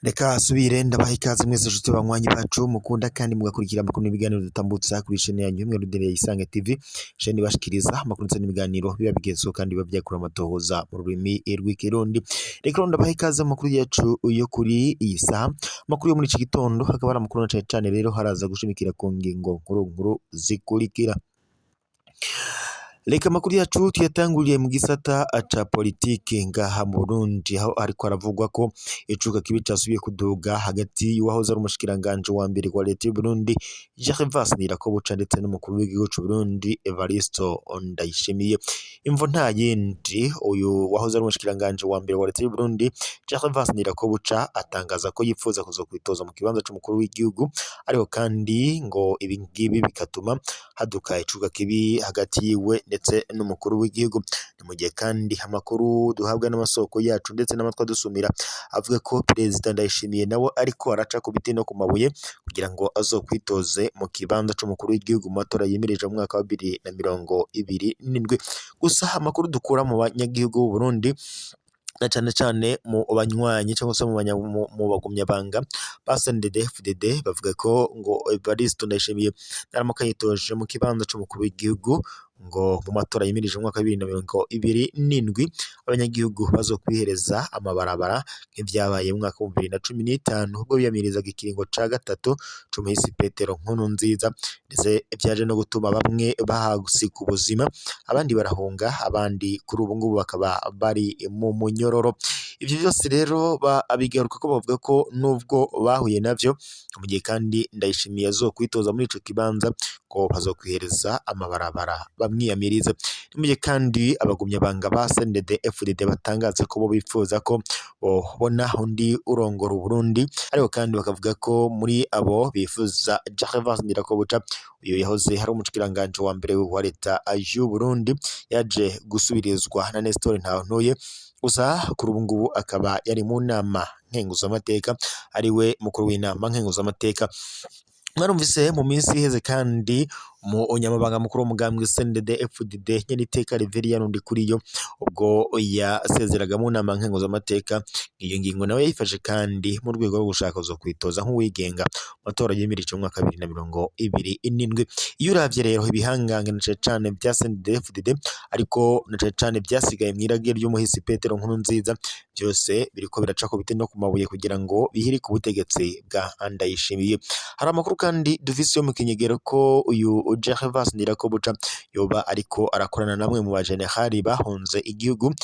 Reka asubire ndabaha ikaze mwese nshuti banywanyi bacu mukunda kandi mugakurikira amakuru n'ibiganiro dutambutsa kuri chaîne yanyu imwe rudereye Isange TV, chaîne ibashikiriza amakuru ndetse n'ibiganiro biba bigezweho kandi biba byakura amatohoza mu rurimi rw'Ikirundi. Reka rero ndabaha ikaze mu makuru yacu yo kuri iyi saha, amakuru yo muri iki gitondo hakaba hari amakuru na cane cane rero haraza gushimikira ku ngingo nkuru nkuru zikurikira. Reka amakuru yacu tuyatanguriye mu gisata ca politike ngaha mu Burundi, aho ariko aravugwa ko icuka kibi casubiye kuduga hagati y'uwahoze ari umushikiranganji wa mbere wa leta y'u Burundi Gervas Ndirakobuca ndetse n'umukuru w'igihugu c'u Burundi Evaristo Ndayishimiye. Imvo nta yindi, uyu wahoze ari umushikiranganji wa mbere wa leta y'u Burundi Gervas Ndirakobuca atangaza ko yipfuza kuzokwitoza mu kibanza c'umukuru w'igihugu, ariko kandi ngo ibi ngibi bigatuma haduka icuka kibi hagati yiwe ndetse n'umukuru w'igihugu. Ni mu gihe kandi amakuru duhabwa n'amasoko yacu ndetse n'amatwi adusumira avuga ko Perezida Ndayishimiye nawe ariko araca ku biti no ku mabuye kugira ngo azokwitoze mu kibanza c'umukuru w'igihugu mu matora yimirije mu mwaka wa 2027. Gusa amakuru dukura mu banyagihugu b'u Burundi na cane cane mu banywanyi cyangwa se mu bagumyabanga ba CNDD-FDD bavuga ko ngo Evariste Ndayishimiye naramuka yitoje mu kibanza c'umukuru w'igihugu ngo mu matora yimirije mu mwaka wa 2027 abanyagihugu bazokwihereza amabarabara nk'ivyabaye mu mwaka wa 2015 ubwo biyamirizaga ikiringo ca gatatu c'umuhisi Petero Nkurunziza, ndetse vyaje no gutuma bamwe bahasiga ubuzima, abandi barahunga, abandi kuri ubu ngubu bakaba bari mu munyororo. Ivyo vyose rero babigaruka ko bavuga ko nubwo bahuye navyo, mu gihe kandi Ndayishimiye azokwitoza muri ico kibanza ngo bazokwihereza amabarabara bamwiyamirize. Ni mu gihe kandi abagumyabanga ba CNDD-FDD batangaza ko bo bifuza ko bobona undi urongora Uburundi, ariko kandi bakavuga ko muri abo bifuza Gervas Ndirakobuca, uyu yahoze ari umushikiranganji wa mbere wa leta y'u Burundi, yaje gusubirizwa na Nestor Ntahontuye, gusa kuri ubu ngubu akaba yari mu nama nkenguzamateka, ariwe mukuru w'inama nkenguzamateka. Mwarumvise mu minsi iheze kandi umunyamabanga mukuru w'umugambwe CNDD FDD Nyeniteka Reverien Ndikuriyo ubwo yasezeraga mu nama nkenguzamateka, iyo ngingo nawe yayifashe kandi mu rwego rwo gushaka kuzokwitoza nk'uwigenga mu matora yimirije mu mwaka wa 2027. Iyo uravye rero ibihangange na cane cane vya CNDD FDD ariko na cane cane vyasigaye mw'irage ry'umuhisi Petero Nkurunziza, vyose biriko biraca ku biti no ku mabuye kugira ngo bihirike ubutegetsi bwa Ndayishimiye. Hari amakuru kandi dufise yo mu kinyegero ko uyu Gervas Ndirakobuca yoba ariko arakorana namwe mu bajenerali bahunze igihugu,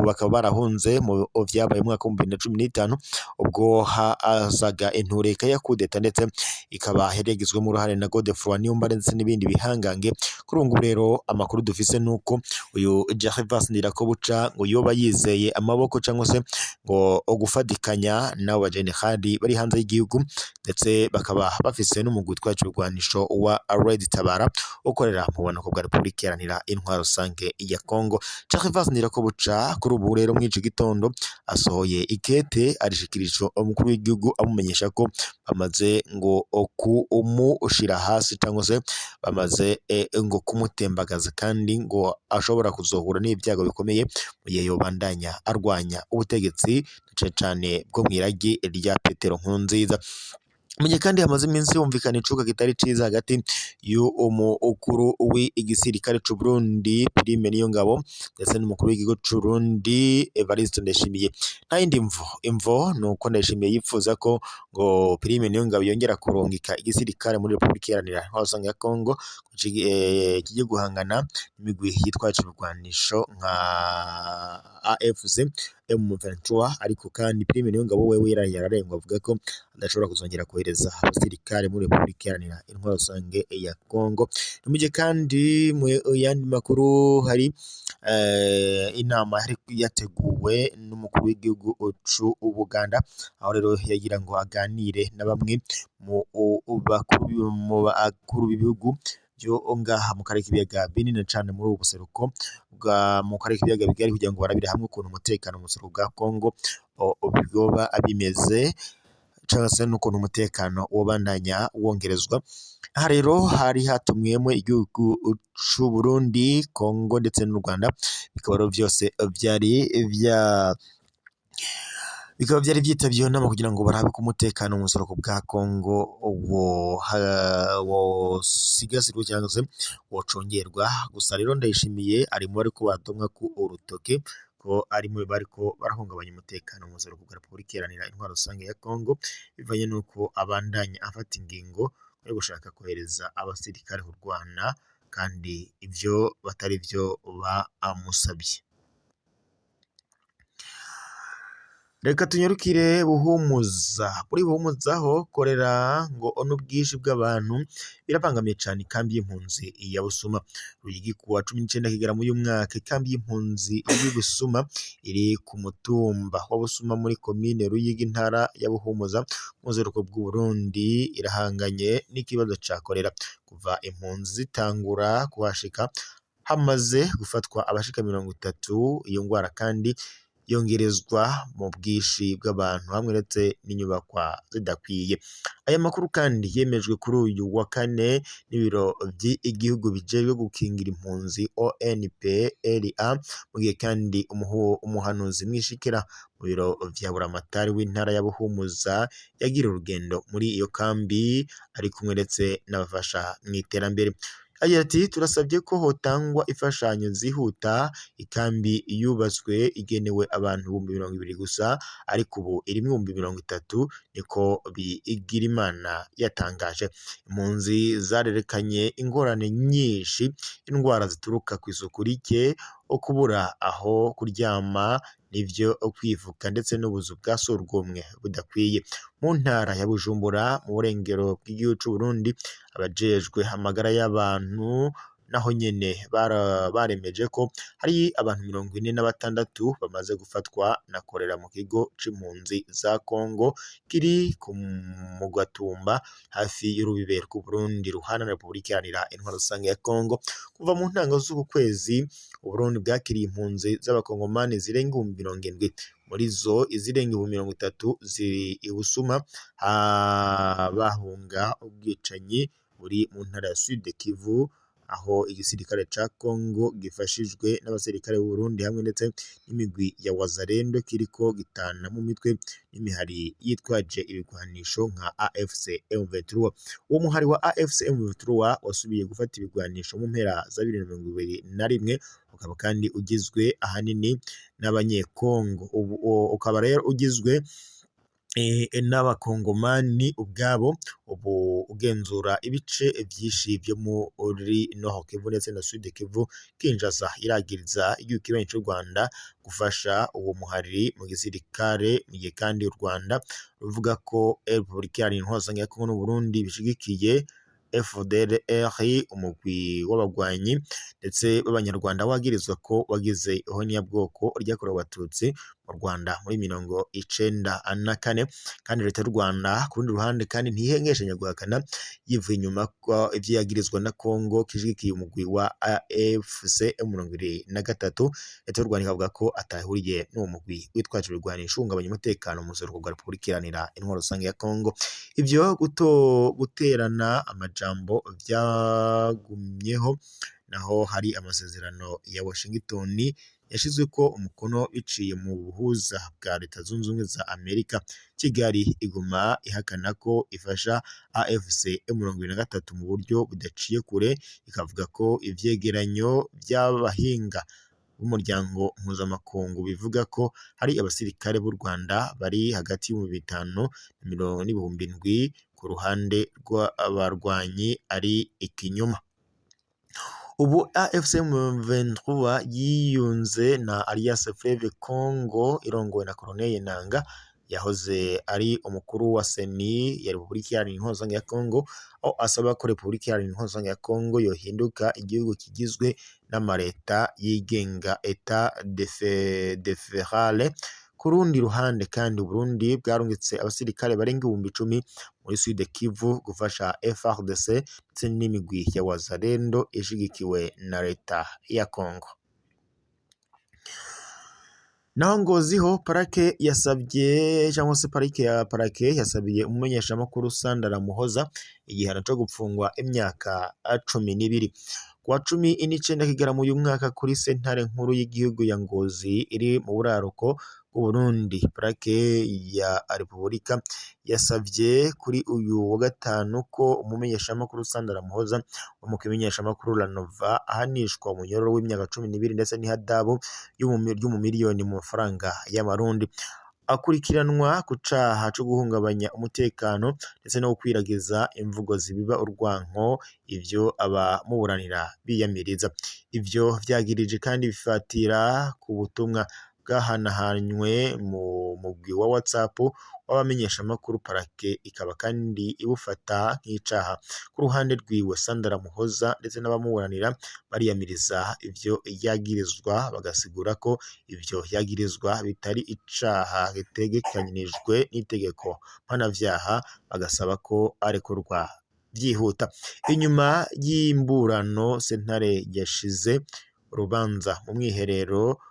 bakaba barahunze mu vyabaye mu mwaka wa 2015 ubwo hazaga intureka ya kudeta ndetse ikaba yaragizwemo uruhare na Godefroid Niyombare ndetse n'ibindi bihangange. Kuri ubu ngubu rero amakuru dufise nuko uyu Gervas Ndirakobuca ngo yoba yizeye amaboko cyangwa se ngo gufatikanya n'abo bajenerali bari hanze y'igihugu, ndetse bakaba bafise n'umugwi witwa ibirwanisho wa Red Tabara ukorera mu bumanuko bwa Repubulika Iharanira Intwaro Rusange ya Kongo. Gervas Ndirakobuca kuri ubu rero muri ico gitondo asohoye ikete arishikirije umukuru w'igihugu amumenyesha ko bamaze ngo kumushira hasi cyangwa se bamaze ngo kumutembagaza, kandi ngo ashobora kuzohura n'ibyago bikomeye mu gihe yobandanya arwanya ubutegetsi cane cane bwo mw'iragi rya Petero Nkurunziza. Mu gihe kandi hamaze iminsi humvikana icuka kitari ciza hagati y'umukuru w'igisirikare c'u Burundi Prime Niyongabo ndetse n'umukuru w'igihugu c'u Burundi Evariste Ndayishimiye. Nta yindi mvo, imvo ni uko Ndayishimiye yifuza ko ngo Prime Niyongabo yongera kurungika igisirikare muri Repubulika Iharanira Intwaro Rusange ya Kongo kijye guhangana n'imigwi yitwaje ibigwanisho nka AFC M23, ariko kandi Prime Niyongabo wewe yararengwa avuga ko adashobora kuzongera kohereza abasirikare muri Repubulika Iharanira Intwaro Rusange ya Kongo. Ni mu gihe kandi mu yandi makuru hari inama yari yateguwe n'umukuru w'igihugu c'u Buganda, aho rero yagira ngo aganire na bamwe mu bakuru b'ibihugu byo ngaha mu karere k'ibiyaga binini cane muri ubu buseruko bwa mu karere k'ibiyaga bigari, kugira ngo barabire hamwe ukuntu umutekano mu buseruko bwa Kongo byoba bimeze. canke se n'ukuntu umutekano wobandanya wongerezwa. Aha rero hari hatumwemo igihugu c'u Burundi, Congo ndetse n'u Rwanda, bikaba rero vyose vyari vyitavye iyo nama kugira ngo barabe ko umutekano mu buseruko bwa Congo wosigasirwa cyangwa se wocongerwa. Gusa rero Ndayishimiye ari mu bariko badomwa ku urutoke ko ari mu bariko barahungabanya umutekano mu buseruko bwa Repubulika Iharanira Intwaro Rusange ya Congo, bivanye n'uko abandanya afata ingingo yo gushaka kohereza abasirikare kurwana kandi ivyo batari vyo bamusabye. Reka tunyarukire Buhumuza. Muri Buhumuza ho korera ngo n'ubwinshi bw'abantu birabangamiye cane ikambi y'impunzi ya Busuma. Ruyigi kuwa 19 Kigarama uyu mwaka, ikambi y'impunzi y'Ibusuma iri ku mutumba wa Busuma muri komine Ruyigi, intara ya Buhumuza mu buseruko bw'Uburundi, irahanganye n'ikibazo ca korera. Kuva impunzi zitangura kuhashika hamaze gufatwa abashika 30. Iyo ngwara kandi yongerezwa mu bwinshi bw'abantu hamwe ndetse n'inyubakwa zidakwiye. Aya makuru kandi yemejwe kuri uyu wa kane n'ibiro vy'igihugu bijejwe gukingira impunzi ONPRA, mu gihe kandi umuhanuzi mwishikira mu biro vya Buramatari w'intara ya Buhumuza yagira urugendo muri iyo kambi ari kumwe ndetse n'abafasha mw'iterambere. Agira ati turasabye ko hotangwa imfashanyo zihuta, ikambi yubatswe igenewe abantu 20,000 gusa, ariko ubu irimwo 30,000, niko Bigirimana yatangaje. Impunzi zarerekanye ingorane nyinshi, indwara zituruka kw'isuku rike, ukubura aho kuryama n'ivyo kwifuka ndetse n'ubuzu bwa surwumwe budakwiye. Mu ntara ya Bujumbura mu burengero bw'igihugu c'Uburundi, abajejwe amagara y'abantu naho nyene baremeje ko hari abantu 46 bamaze gufatwa na korera mu kigo c'impunzi za Congo kiri mu Gatumba hafi y'urubibe rw'Uburundi ruhana na Repubulika Iharanira Intwaro Rusange ya Congo. Kuva mu ntango z'uku kwezi Uburundi bwakiriye impunzi z'abakongomani zirenga 70,000, muri zo izirenga 30,000 ziri i Busuma bahunga ubwicanyi buri mu ntara ya Sud Kivu, aho igisirikare ca Congo gifashijwe n'abasirikare b'Uburundi hamwe ndetse n'imigwi ya Wazalendo kiriko gitana mu mitwe n'imihari yitwaje ibigwanisho nka AFC M23. Uwo muhari wa AFC M23 wasubiye gufata ibigwanisho mu mpera za 2021, ukaba kandi ugizwe ahanini n'abanyekongo, ukaba rero ugizwe n'abakongomani ubwabo, ubu ugenzura ibice vyinshi vyo muri Nord Kivu ndetse na Sud Kivu. Kinshasa iragiriza igihugu kibanyi c'u Rwanda gufasha uwo muhari mu gisirikare, mu gihe kandi u Rwanda ruvuga ko Repubulika Iharanira Intwaro Rusange ya Congo n'Uburundi bishigikiye FDLR, umugwi w'abagwanyi ndetse b'abanyarwanda wagirizwa ko wagize ihonyabwoko ryakorewe abatutsi mu Rwanda muri 94. Kandi leta y'u Rwanda ku rundi ruhande kandi ntihengeshanya guhakana yivuye inyuma ko ivyo yagirizwa na Congo kishigikiye umugwi wa AFC M23. Leta y'u Rwanda ikavuga ko atahuriye n'uwo mugwi witwaje ibigwanisho uhungabanya umutekano mu buseruko bwa Repubulika Iharanira Intwaro Rusange ya Congo. Ivyo guterana amajambo vyagumyeho naho hari amasezerano ya Washington yashizweko umukono biciye mu buhuza bwa Leta Zunze Ubumwe za Amerika. Kigali iguma ihakana ko ifasha AFC M23 mu buryo budaciye kure, ikavuga ko ivyegeranyo vy'abahinga b'umuryango mpuzamakungu bivuga ko hari abasirikare b'u Rwanda bari hagati y'ibihumbi 5 n'ibihumbi 7 ku ruhande rw'abarwanyi ari ikinyoma. Ubu AFC M23 yiyunze na Alliance Fleuve Congo irongowe na Colonel Nanga yahoze ari umukuru wa CENI ya Repubulika Iharanira Intwaro Rusange ya Congo, aho asaba ko Repubulika Iharanira Intwaro Rusange ya Congo yohinduka igihugu kigizwe n'amareta yigenga, Etat de fédérale. Ku rundi ruhande kandi Uburundi bwarungitse abasirikare barenga 10,000 muri Sud Kivu gufasha FARDC ndetse n'imigwi ya Wazalendo ishigikiwe na leta ya Congo. Naho Ngozi ho, parake yasabye, cyangwa se parike ya parake yasabiye umumenyeshamakuru Sandra Muhoza igihano cyo gupfungwa imyaka 12. Kuwa 19 Kigarama uyu mwaka, kuri sentare nkuru y'igihugu ya Ngozi iri mu buraruko bw'Uburundi, parake ya Repubulika yasavye kuri uyu wa gatanu ko umumenyeshamakuru Sandra Muhoza wo mu kimenyeshamakuru Lanova ahanishwa umunyororo w'imyaka 12 ndetse n'ihadabu ry'umumiliyoni mu mafaranga y'amarundi. Akurikiranwa ku caha co guhungabanya umutekano ndetse no gukwiragiza imvugo zibiba urwanko, ivyo abamuburanira biyamiriza. Ivyo vyagirije kandi bifatira ku butumwa bwahanahanywe mu mugwi wa WhatsApp w'abamenyeshamakuru, parake ikaba kandi ibufata nk'icaha. Ku ruhande rwiwe, Sandra Muhoza ndetse n'abamuburanira bariyamiriza ivyo yagirizwa, bagasigura ko ivyo yagirizwa bitari icaha gitegekanijwe n'itegeko mpanavyaha, bagasaba ko arekurwa vyihuta. Inyuma y'imburano, sentare yashize urubanza mu mwiherero,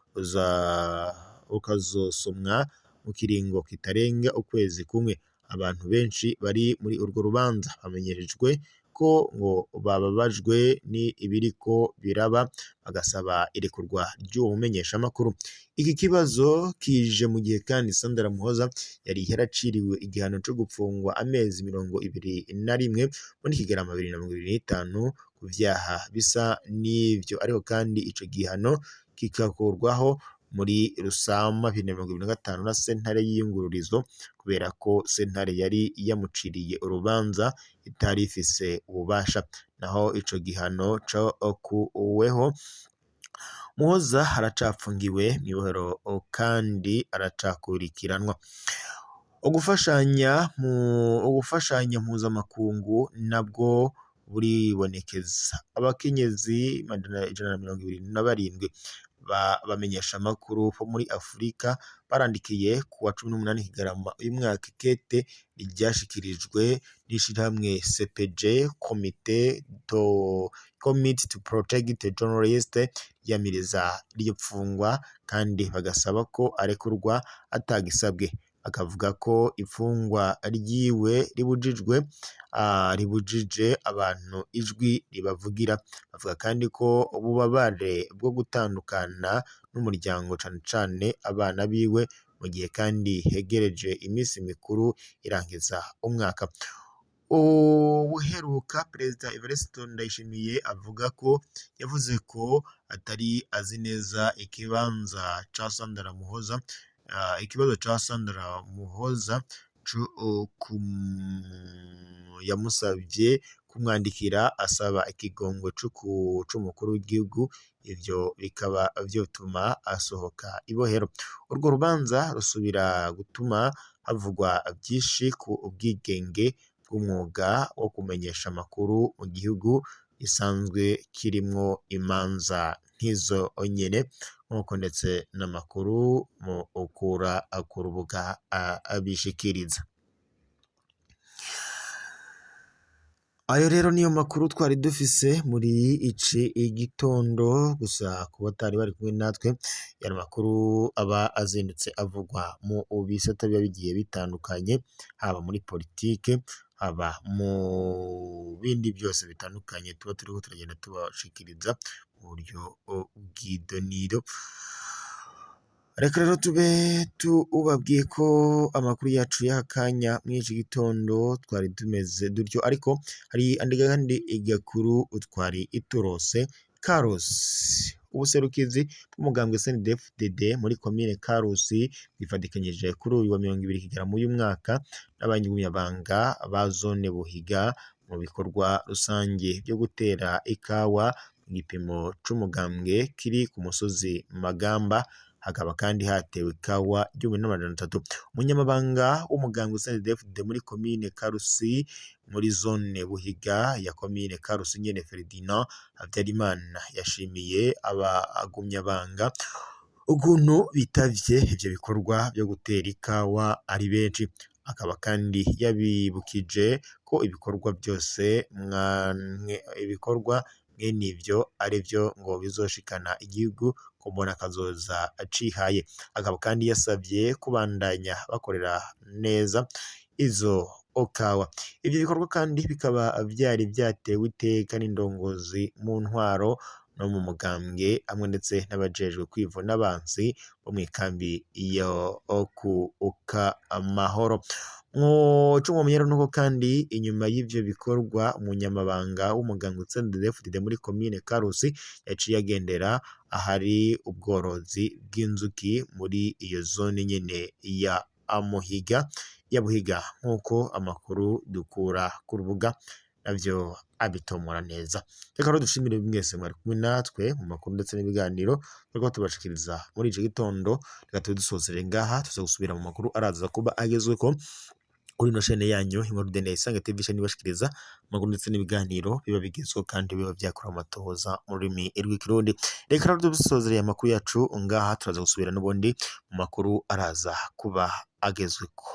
rukazosomwa mu kiringo kitarenga ukwezi kumwe. Abantu benshi bari muri urwo rubanza bamenyerejwe ko ngo bababajwe ni ibiriko biraba, bagasaba irekurwa ry'uwo mumenyeshamakuru. Iki kibazo kije mu gihe kandi Sandra Muhoza yari yaraciriwe igihano co gupfungwa amezi 21 muri Kigarama 2025 ku vyaha bisa n'ivyo, ariko kandi ico gihano kikakurwaho muri Rusama 2025 na sentare y'iyungururizo, kubera ko sentare yari yamuciriye urubanza itari ifise ububasha. Naho ico gihano cakuweho, Muhoza aracapfungiwe mw'ibohero kandi aracakurikiranwa. Ugufashanya mpuzamakungu nabwo buribonekeza. Abakenyezi 127 bamenyeshamakuru bo muri Afurika barandikiye ku wa 18 Kigarama uyu mwaka ikete ryashikirijwe n'ishirahamwe CPJ, Committee to Protect Journalists, ryiyamiriza iryo pfungwa kandi bagasaba ko arekurwa atagisabwe, bakavuga ko ifungwa ryiwe ribujije abantu ijwi ribavugira. Bavuga kandi ko ububabare bwo gutandukana n'umuryango, cane cane abana biwe, mu gihe kandi hegereje imisi mikuru irangiza umwaka. Ubuheruka Perezida Evariste Ndayishimiye avuga ko yavuze ko atari azi neza ikibanza ca Sandra Muhoza, ikibazo ca Sandra Muhoza, yamusavye kumwandikira asaba ikigongwe c'umukuru w'igihugu, ivyo bikaba vyotuma asohoka ibohero. Urwo rubanza rusubira gutuma havugwa vyinshi ku ubwigenge bw'umwuga wo kumenyesha amakuru mu gihugu gisanzwe kirimwo imanza nk'izo nyene, nk'uko ndetse n'amakuru mu ukura ku rubuga abishikiriza. Ayo rero niyo makuru twari dufise muri ici igitondo. Gusa ku batari bari kumwe natwe, yari makuru aba azindutse avugwa mu bisata biba bigiye bitandukanye, haba muri politike, haba mu bindi byose bitandukanye tuba turiko turagenda tubashikiriza mu buryo bw'idonido. Reka rero tube tubabwiye ko amakuru yacu y'aka kanya mw'iki gitondo twari tumeze dutyo, ariko hari andi kandi gakuru twari turose. Karusi, ubuserukizi bw'umugambwe CNDD-FDD muri komine Karusi bwifatikanyije kuri uyu wa 20 Kigarama uyu mwaka n'abanyamabanga ba zone Buhiga mu bikorwa rusange byo gutera ikawa mu gipimo c'umugambwe kiri ku musozi Magamba. Hakaba kandi hatewe ikawa 1300. Umunyamabanga w'umugambwe CNDD-FDD muri komine Karusi, muri zone Buhiga ya komine Karusi nyene, Ferdinand Habyarimana, yashimiye abagumyabanga ukuntu bitavye ivyo bikorwa byo gutera ikawa ari benshi. Akaba kandi yabibukije ko ibikorwa byose ibikorwa mwene ivyo arivyo ngo bizoshikana igihugu Kumbona kazoza acihaye. Akaba kandi yasavye kubandanya bakorera neza izo okawa. Ivyo bikorwa kandi bikaba vyari vyatewe iteka n'indongozi mu ntwaro no mu mugambwe hamwe ndetse n'abajejwe kwivuna abansi bo mw'ikambi yo ku Amahoro. Mwoco mwomenya nuko kandi inyuma y'ivyo bikorwa, umunyamabanga w'umugambwe CNDD-FDD muri komine Karusi yaciye agendera ahari ubworozi bw'inzuki muri iyo zone nyene ya Amuhiga ya Buhiga, nk'uko amakuru dukura ku rubuga navyo abitomora neza. Reka rero dushimire mwese mwari kumwe natwe mu makuru ndetse n'ibiganiro turiko tubashikiriza muri ico gitondo. Reka tube dusozere ngaha, tuza gusubira mu makuru araza kuba agezweko kuri ino chaîne yanyu Inkuru Ndende Isange TV, chaîne ibashikiriza amakuru ndetse n'ibiganiro biba bigezweho kandi biba vyakorewe amatohoza mu rurimi rw'Ikirundi. Reka rero dusozereye amakuru yacu ngaha, turaza gusubira n'ubundi mu makuru araza kuba agezweko.